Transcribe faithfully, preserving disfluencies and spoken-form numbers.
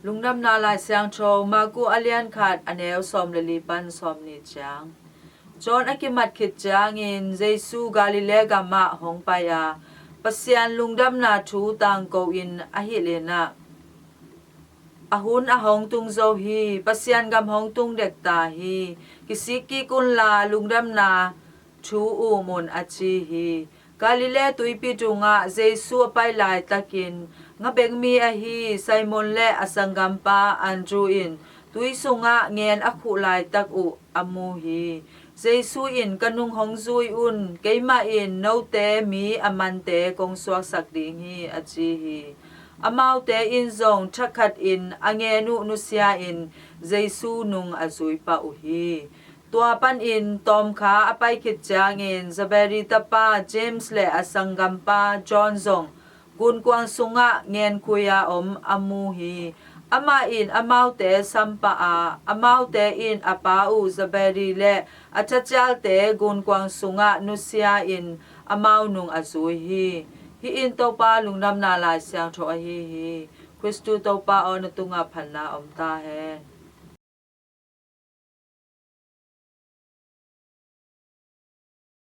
Lungdamna Lai Siangtho, Marku a lian khat, a neu sawm le li pan sawm nih ciang. John a kimat khit ciangin Jesu Galilee gamah hong pai a, Pasian lungdamna thu tangko in a hilh in ah, a hun a hong tung zo hi, Pasian gam hong tung dek ta hi, kisik kik unla lungdamna thu um un, a ci hi. Galilee tuipi tungah Jesu a pai laitakin, nga bek mi ahi Simon le a sanggampa Andrew in tui sungah ngen a khuh laitak uh a mu hi. Jesu in, ka nung hong zui un, keimah in note mi a mante kong suaksak ding hi, a ci hi. Amaute in zong thakhatin a ngen uh nusia-in Jesu nung a zui pah uh hi. Tua panin tawmkha a pai khit ciangin Zebedee tapa James le a sanggampa John zong gunkuang sungah ngenkhui-a om a mu hi. Amah in amaute sampah a, amaute in a pa uh Zebedee le a thacialte gunkuang sungah nusia-in amau nung a zui hi. Hih in Topa Lungdamna Lai Siangtho ahi hi. Khristu Topa aw, na tungah phatna om ta hen.